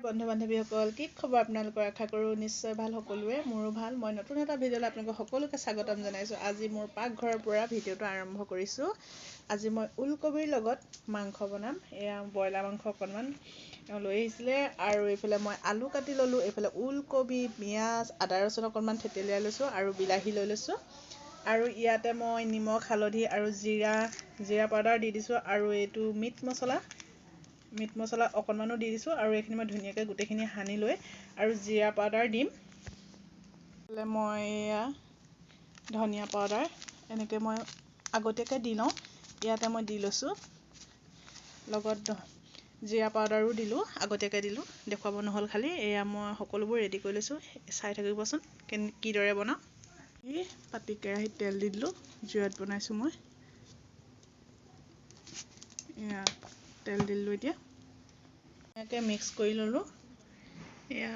বন্ধু বান্ধৱীসকল, কি খবৰ আপোনালোকৰ? আশা কৰোঁ নিশ্চয় ভাল সকলোৰে, মোৰো ভাল। মই নতুন এটা ভিডিঅ'লৈ আপোনালোকক সকলোকে স্বাগতম জনাইছোঁ। আজি মোৰ পাকঘৰৰ পৰা ভিডিঅ'টো আৰম্ভ কৰিছোঁ। আজি মই ওলকবিৰ লগত মাংস বনাম। এয়া ব্ৰইলাৰ মাংস অকণমান লৈ আহিছিলে আৰু এইফালে মই আলু কাটি ল'লোঁ, এইফালে ওলকবি, পিঁয়াজ, আদা ৰচুন অকণমান থেতেলিয়াই লৈছোঁ আৰু বিলাহী লৈ লৈছোঁ। আৰু ইয়াতে মই নিমখ, হালধি আৰু জিৰা পাউডাৰ দি দিছোঁ আৰু এইটো মিট মছলা অকণমানো দি দিছোঁ। আৰু এইখিনি মই ধুনীয়াকৈ গোটেইখিনি সানি লৈ আৰু জিৰা পাউডাৰ দিম। মই এয়া ধনিয়া পাউডাৰ এনেকৈ মই আগতীয়াকৈ দি লওঁ, ইয়াতে মই দি লৈছোঁ। লগত জিৰা পাউডাৰো দিলোঁ, আগতীয়াকৈ দিলোঁ, দেখুৱাব নহ'ল খালি। এয়া মই সকলোবোৰ ৰেডি কৰি লৈছোঁ, চাই থাকিবচোন কিদৰে বনাওঁ। পাতি কেৰাহীত তেল দি দিলোঁ, জুইত বনাইছোঁ মই। এয়া তেল দিলোঁ, এতিয়া ধুনীয়াকৈ মিক্স কৰি ল'লোঁ। এয়া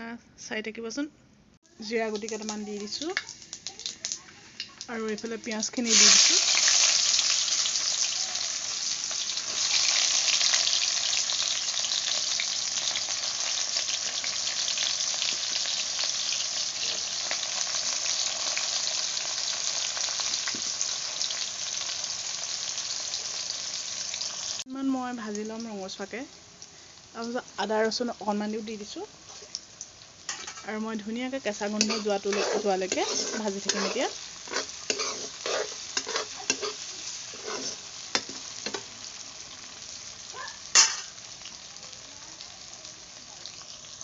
চাই থাকিবচোন। জিৰা গুটি কেইটামান দি দিছোঁ আৰু এইফালে পিঁয়াজখিনি দি দিছোঁ। অকণমান মই ভাজি ল'ম ৰঙচুৱাকৈ। তাৰপিছত আদা ৰচুন অকণমানো দি দিছোঁ আৰু মই ধুনীয়াকৈ কেঁচা গোন্ধ যোৱালৈকে ভাজি থাকিম। এতিয়া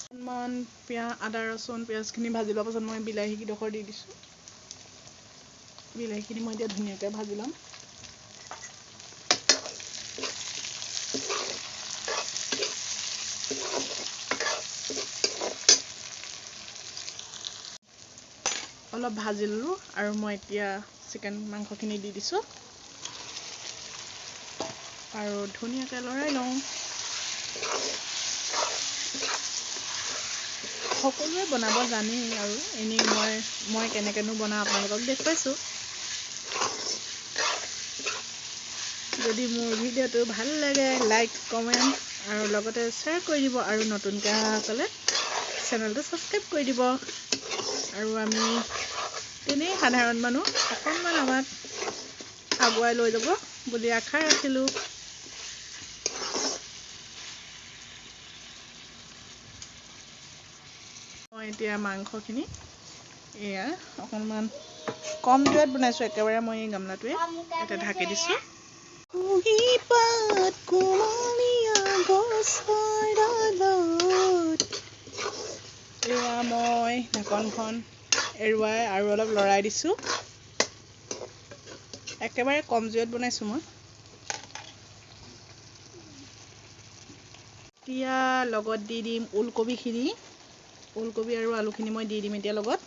অকণমান পিঁয়াজ, আদা ৰচুন, পিঁয়াজখিনি ভাজি লোৱাৰ পাছত মই বিলাহী কেইডোখৰ দি দিছোঁ। বিলাহীখিনি মই এতিয়া ধুনীয়াকৈ ভাজি ল'ম। অলপ ভাজি ল'লোঁ আৰু মই এতিয়া চিকেন মাংসখিনি দি দিছোঁ আৰু ধুনীয়াকৈ লৰাই লওঁ। সকলোৱে বনাব জানেই আৰু এনেই মই কেনেকৈনো বনাওঁ আপোনালোকক দেখুৱাইছোঁ। যদি মোৰ ভিডিঅ'টো ভাল লাগে লাইক, কমেণ্ট আৰু লগতে শ্বেয়াৰ কৰি দিব আৰু নতুনকৈ অহাসকলে চেনেলটো ছাবস্ক্ৰাইব কৰি দিব। আৰু আমি তেনেই সাধাৰণ মানুহ, অকণমান আমাক আগুৱাই লৈ যাব বুলি আশা ৰাখিলোঁ। মই এতিয়া মাংসখিনি এয়া অকণমান কম জুইত বনাইছোঁ, একেবাৰে মই এই গামলাটোৱে এতিয়া ঢাকি দিছোঁ। এয়া মই ঢাকনখন এৰুৱাই আৰু অলপ লৰাই দিছোঁ। একেবাৰে কম জুইত বনাইছোঁ মই। এতিয়া লগত দি দিম ওলকবিখিনি, ওলকবি আৰু আলুখিনি মই দি দিম এতিয়া লগত।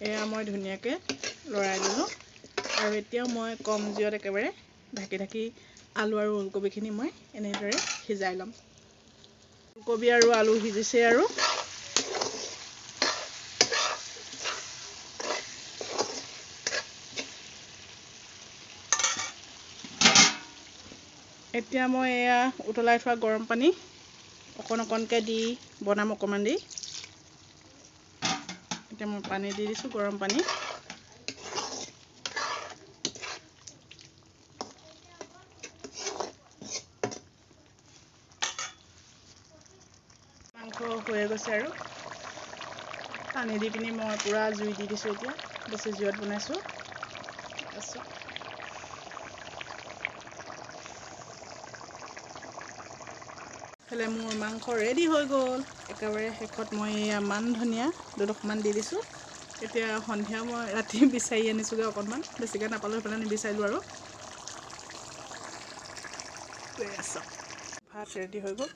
এয়া মই ধুনীয়াকৈ লৰাই ল'লোঁ আৰু এতিয়াও মই কম জুইত একেবাৰে ঢাকি ঢাকি আলু আৰু ওলকবিখিনি মই এনেদৰে সিজাই ল'ম। ওলকবি আৰু আলু সিজিছে আৰু এতিয়া মই এয়া উতলাই থোৱা গৰম পানী অকণ অকণকৈ দি বনাম, অকণমান দি। এতিয়া মই পানী দি দিছোঁ, গৰম পানী। মাংস হৈয়ে গৈছে আৰু পানী দি পিনি মই পূৰা জুই দি দিছোঁ। এতিয়া বেছি জুইত বনাইছোঁ। এইফালে মোৰ মাংস ৰেডি হৈ গ'ল। একেবাৰে শেষত মই এয়া মান ধনিয়া দুডোখৰমান দি দিছোঁ। এতিয়া সন্ধিয়া মই ৰাতি বিচাৰি আনিছোঁগৈ অকণমান, বেছিকৈ নাপালোঁ সেইফালে নিবিচাৰিলোঁ আৰু। ভাত ৰেডি হৈ গ'ল।